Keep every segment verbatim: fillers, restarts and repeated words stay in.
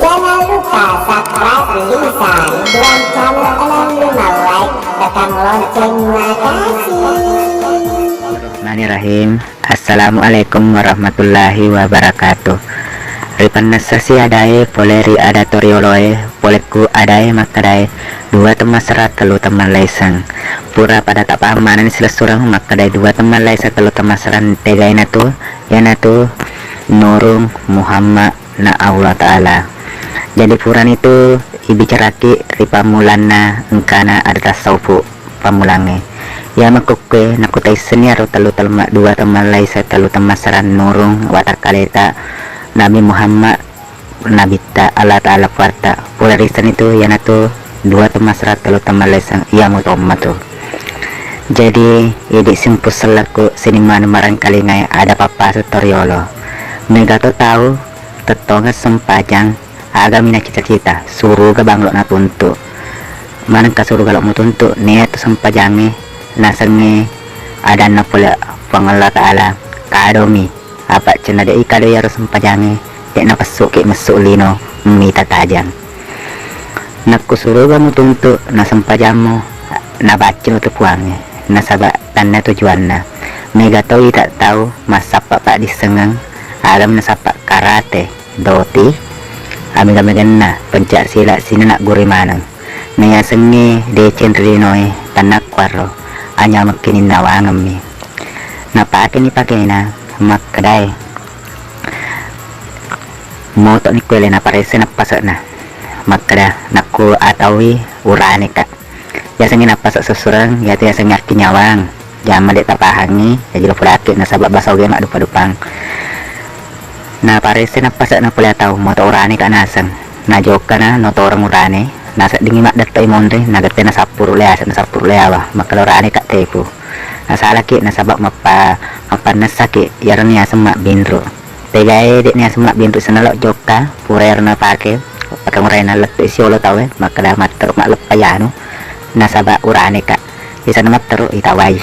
Jangan lupa subscribe Lisan Duan Channel enam lima, like, tekan lonceng. Makasih. Bismillahirrahmanirrahim. Assalamualaikum warahmatullahi wabarakatuh. Ripannessasi adae pole ri ada torioloe, polekku adae makkedae dua temmasera tellu temmallaiseng. Pura pada tapahang manenni silessureng makkedae dua temmallaiseng tellu temmasera tegainatu, iyanatu Nurung Muhammad na Allah Ta'ala. Jadi puranitu ibicaraki ri pammulanna engkana ada tasawufu pammulangnge. Iya makkukkue nakutaissenni aro tellu telma-, dua temmallaisa tellu temmasera Nurung watakkaleta Nabi Muhammad nabitta Allah Ta'ala puatta. Pura risennitu iyanatu dua temmasera tellu temmallaisa iya muto ummatu. Jadi idi simpul sellekku sining manu marengkalingai ada pappasu toriolo. Mega to tau tettongeng sempajang, agami na cita-cita, suruga bang lo natuntu. Manengka suruga lo mutuntu, nia tu sempajangnge, nasengnge adanna pole Puang Allah Ta'ala, kadomi. Apa cenna de' ikado iyaro sempajangnge, de' napessuki messu lino mita tajang. Nakku suruga mutuntu na sempajammu, nabaccino tu Puangnge, nasaba tanna tujuanna. Mega to ita tau massappa paddissengeng, agami nasappa karate, doti, amega-meganna pencak silat sining nagguru maneng. Naiyasengnge deceng ri linoe, tannakkuaro anyameng kininnawangemmi. Napakeni pakena makkedae, moto'ni kuele naparesse nappase'na. Makkeda, nakku ataui uraneka. Yasengnge nappase sessureng, iyatu yasengnge akkinyawang. Jamma de' tapahangngi, jaji lo pudakki nasaba basa oge maddupa-dupang. Naparesse nappase'na pole atau moto uraneka naseng. Najokkana notoreng urane, naseddingngi maddettoi monri, nagette nasappuru le ase, nasappuru le awa, makkeda uraneka tepu. Nasalaki nasaba mappa-, mappannessaki, iyaroni yaseng mabbinru. Tegae de' niaseng mabbinru senna lo jokka, pura ero napake, pake urai nallettu isi olo tauwe, makkeda matteru malleppa yanu, nasaba uraneka. Isanna matteru itawai.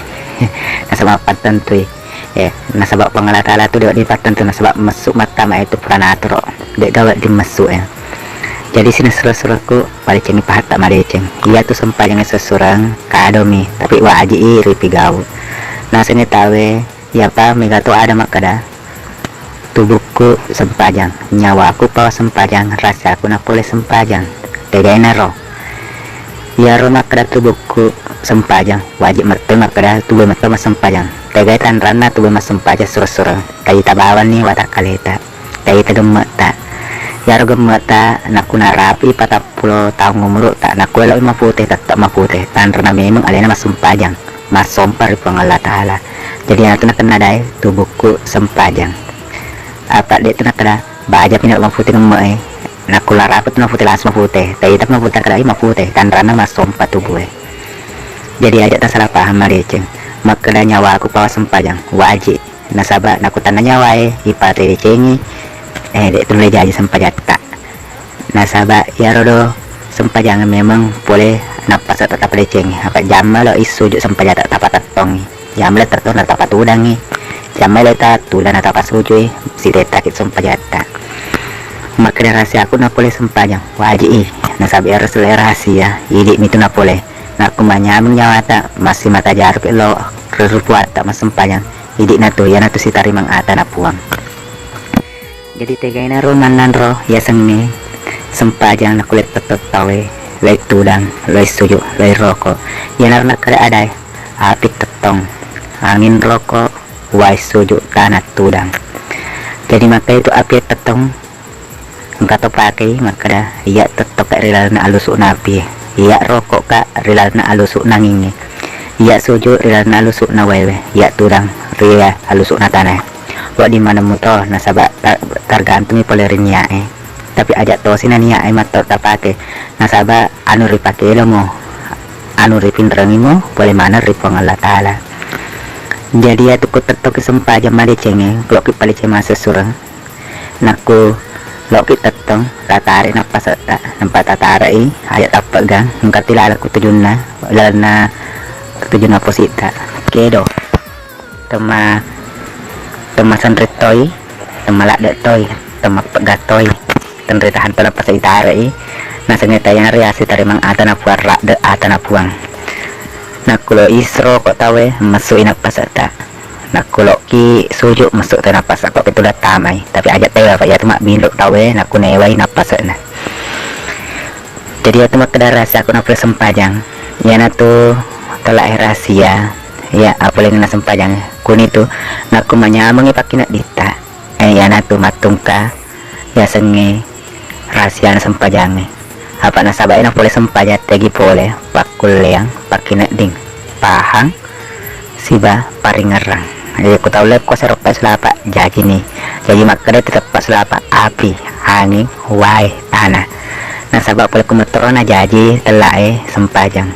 Nasaba mappattentui. Eh, nasaba Puang Allah Ta'ala tu de' wedding pattentu, nasaba messu mattama itu pura naturo. De' gaga wedding messu e. Jadi sining sura-suraku padecengi pahatta madeceng. Iyatu sempajang sessureng kadomi, tapi waji i ripigau. Nasengnge tauwe, iyapa mega to ada makkeda, tubukku sempajang, nyawaku pawa sempajang, rasaku na pole sempajang. Tegainaro. Iyaro makkeda tubukku sempajang, wajib metto makkeda tubue metto massempajang. Tegai tanranna tubue massempajang sura-sura. Taita bawanni watakkaleta. Taita gemme'ta. Iyaro gemme'ta nakku narapi patappulo taung umuru'ta, nakku eloi mapute, tette mapute. Tanrana memeng alena massempajang, massompa ri Puang Allah Ta'ala. Jadi iyatu nakenna dae tubukku sempajang. Apa de' tu nakkeda, bajapi na mapute gemme'e. Nakku larapi tu mapute langsung mapute. Taita mapute, kada mapute. Tanranna massompa tubue. Jadi aja' tasala paham madeceng. Makkeda nyawaku pawa sempajang, wajib. Nasaba nakkutanna nyawae ipate decengi, eh, de' tu nulle jaji sempajatta. Nasaba iyaro do sempajang memeng pole nappasa tetap decengi. Apa jamma lo issuju sempajatta tapa tettongi. Jamma lo tettong tapa tudangi. Jamma lo ta tudang tapa sujui. Sitettaki sempajatta. Makkeda rahasiaku na pole sempajang, wajib i. Nasaba ero selain rahasia, idi mitu na pole. Nakku manyameng nyawata, massimata jarupi lo ri rupuatta massempajang. Idi'na tu, iyanatu sitarimang atana Puang. Jadi tegainaro mannanro yasengnge sempajang nakulle tettong tauwe, lai tudang, lai suju, lai roko. Iyanaro nakkeda adae, api tettong, angin roko, wai suju, tana tudang. Jadi makkeda itu api tettong, engka to pakei makkeda, iya tettokka ri lalenna alusu'na api, iya rokokka ri lalenna alusu'na angingnge, iya suju ri lalenna alusu'na waewe, iya tudang ri alusu'na tanae. Wedding maneng muto nasaba ta-, tergantungi pole ri niae. Tapi aja' tosi na niae matto tapake nasaba anu ripake elomo, anu ripinrengimo pole maneng ri Puang Allah Ta'ala. Jadi iyatu ku tettoki sempajang madecengnge, loki paleceng massessureng. Nakku loki tettong, tatare nappase'ta, nampa tatarei aja' tappeggang, engka tilaleng ku tujunna, lalenna tujunna positta. Kedo. Temma, temma senre toi, temma ladde toi, temma pegga toi. tenri tahan tona pasa itarei. Nasengnge tayana riaseng tarimang atana puang, radde atana puang. Nakkulo isro ko tauwe messu i nappasetta. Nakkuloki suju messu to nappasa ko pitu tamai. Tapi aja tewa, Pak, iyatu mabbinruk tauwe nakkunewai nappasekna. Jadi iyatu makkeda rahasia ko napole sempajang. Iyanatu tella e rahasia. Iya, apolengenna sempajang. Kuni tu nakku manyamengi pakkinedditta. Eh, iyanatu mattungka yasengnge rahasiana sempajangnge. Apa nasaba ena pole sempajang tegi pole pakkulleang, pakkinedding, pahang, siba paringerrang. Jadi ku tau lekko seroppa sulapa jajini. Jadi makkeda teteppa sulapa api, anging, wae, tana. Nasaba pole ku mettorona jaji tellae sempajang.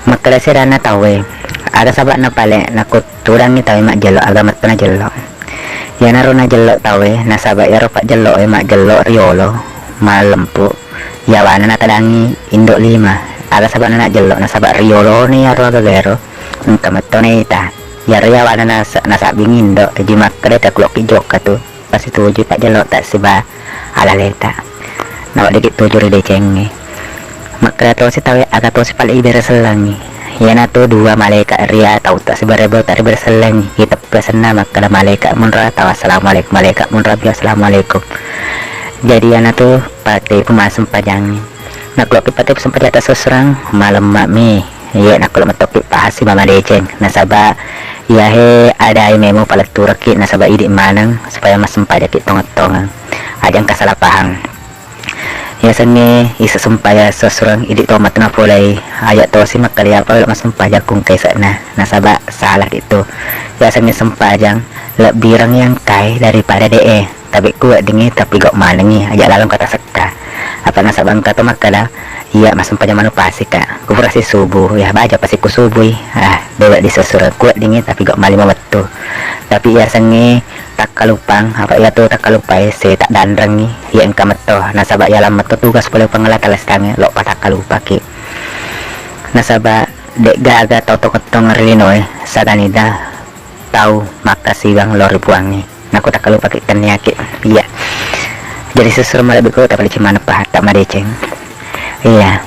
Makkeda sedanna tauwe, aga saba'na pale nakko tudangngi tauwe majjello, aga metto najello. Iyanaro najello tauwe, nasaba iyaro pajjello e majjello riolo, mallempu, yawana natadangngi indo lima. Aga saba'na najello, nasaba rioloni iyaro agagaero engka metto naita. Iyaro yawana nasa-, nasabbing indo, jadi makkeda takulokki jokka tu. Pasituju pajjellotta siba alaleta. Naweddikki tuju ri decengnge. Makkeda tosi tauwe, aga tosi pale ibere sellengngi. Iyanatu dua malaeka ria tautta sibawa rebota ribere sellengngi. Iteppe senna makkeda malaeka munra tau assalamualaikum, malaeka munra bi assalamualaikum. Jadi iyanatu pate pemasempajangngi. Nakkuloki pate pesempajatta sessurang, malemma'mi. Iye, nakkulo mettokki pahassi mama deceng. Nasaba iyahe adai memo paletturekki, nasaba idi maneng supaya massempajakki tongeng-tongeng. Aja engka salah pahang. Yasengnge ise sempajang sessurang idi to matu napolei. Aja tosi makkeda apa lo massempajang kungkaise'na. Nasaba salah itu. Yasengnge sempajang lebbireng yang kai daripada de e. Tapi ku weddingngi, tapi gau manengngi, aja laleng kata sekka. Apa nasaba engka to makkeda, iya massempajang manu pasi ka. Ku pura si subuh, ya baja pasi ku subui. Ah, dewa di sessureng ku weddingngi, tapi gau malima wettu. Tapi iya sengngi takkalupang, apa iya tu takkalupai, se tak danrengngi, iya engka metto. Nasaba iya lam metto tugas pole Puang Allah Taala sitangnge, lo pa takkalupaki. Nasaba de gaga tau tongeng-tongeng ri linoe, saganida tau makkasiwiang lao ri Puangnge. Nakko takkalupaki tenniaki. Iya. Jadi sessureng malebbi ko tapaleci maneng pahatta madeceng. Iya.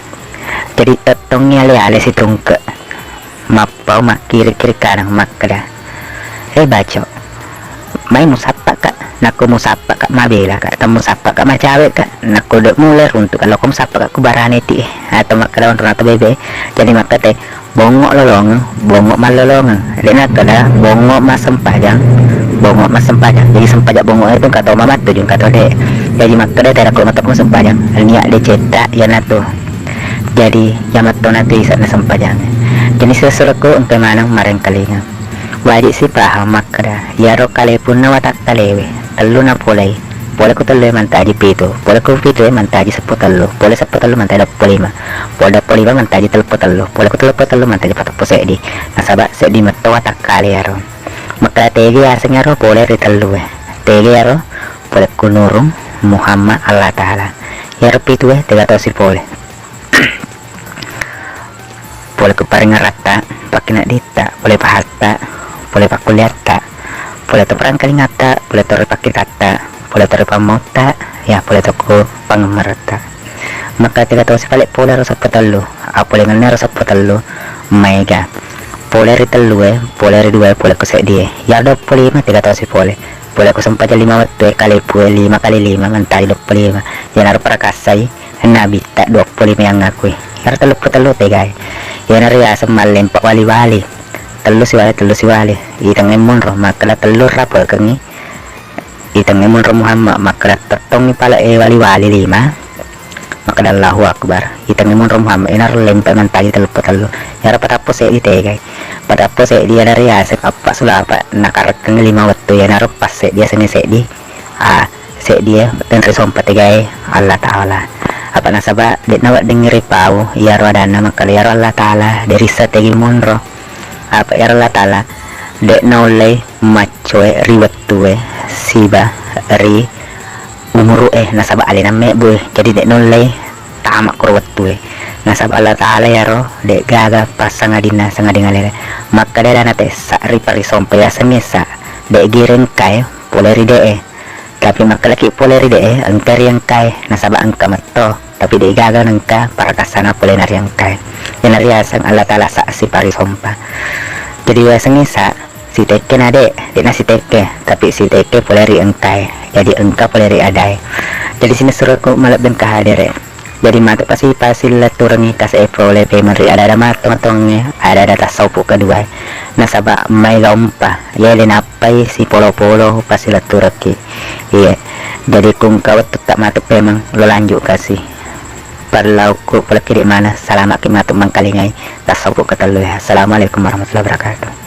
Jadi tettongngi ale-ale situngke. Mappau makkiri-kiri kanang makkeda, "Eh, Baco, mai musappa ka." Nakko musappa ka mabela ka, temmusappa ka macawe ka. Nakko de mulai runtuk ka, lokko musappa ka ku barane ti. Atau makkeda onrona to bebe. Jadi makkeda bongngo lolongeng, bongngo mallolongeng. De nakkeda bongngo massempajang, bongngo massempajang. Jadi sempajang bongngo itu engka to mabattu, engka to de. Jadi makkeda tera ko mattokko sempajang, niat decetta iyanatu. Jadi iya metto natu ise'na sempajang. Jadi sessurekku engka maneng marengkalinga. Wajib si pahang makkeda, iyaro kalepunna watakkalewe, tellu napolei. Pole ku tellue mantaji pitu, pole ku pitue mantaji seppulo tellu, pole seppulo tellu mantaji duappulo lima, pole duappulo lima mantaji telluppulo tellu, pole ku telluppulo tellu mantaji patappulo seddi. Nasaba seddi metto watakkale iyaro. Makkeda tegi yaseng iyaro pole ri tellue. Tegi iyaro pole ku Nurung Muhammad Allah Taala. Iyaro pitue tega tosi pole. Pole ku paringeratta, pakkinedditta, pole pahatta, pole pakkulleatta, pole to parangkalingatta, pole to ri pakkitatta, pole to ri pammautta, ya pole to ku pangemmeretta. Maka tega tosi pale pole ro seppulo tellu, apolengenna ro seppulo tellu maega. Pole ri tellue, pole ri duae, pole ku seddie. Ya duappulo lima tega tosi pole. Pole ku sempajang lima wettue, kalepu e lima kali lima mantaji duappulo lima. Iyanaro parakassai nabitta duappulo lima yang ngakui. Iyaro telluppulo tellu tegai. Iyana riaseng mallempa wali-wali. Tellu siwali, tellu siwali. Itengnge monro, makkeda tellu rapekengngi. Itengnge monro Muhammad, makkeda tettongngi pale e wali-wali lima. Makkeda Allahu Akbar. Itengnge monro Muhammad, inaro lempe mantaji telluppulo tellu. Iyaro patappulo seddi tegai. Patappulo seddi iyana riaseng eppa sulapa nakarekkeng lima wettu, iyanaro passeddi yasengnge seddi. Ah, seddi e tenri sompa tegae Allah Taala. Apa nasaba de nawedding ripau iyaro adanna makkeda iyaro Allah Taala de rissa tegi monro. Apa iyaro Allah Taala de naullei maccoe ri wettue siba ri umuru e, nasaba alena mebbu e. Jadi de naullei tama koro wettue. Nasaba Allah Taala iyaro de gaga passangadinna sangading alena. Makkeda dana tessa ri parisompa yasengnge sa de gireng kae pole ri de e. Tapi makkelaki pole ri de, engka ri engkae, nasaba engka metto, tapi de gaga nengka parakassana pole na ri engkae. Iyana riaseng Allah Ta'ala saksi parisompa. Jadi yasengngi sa, sitekke na de, de na sitekke, tapi sitekke pole ri engkae. Jadi engka pole ri adae. Jadi sinessuroku malebbeng kahadere. Jadi matu pasi pasi letturengi kase pole pemeng ri ada-ada matong-matongnge, ada-ada tassaupu keduae. Nasaba maega umpa, yele nappai sipolo-polo pasi letturekki. Iye. Jadi kungka wettu tak matu pemeng lo lanjut kasi. Parlau ku polekki di mana, salamaki matu mengkalingai tassaupu ketellu ya. Assalamualaikum warahmatullahi wabarakatuh.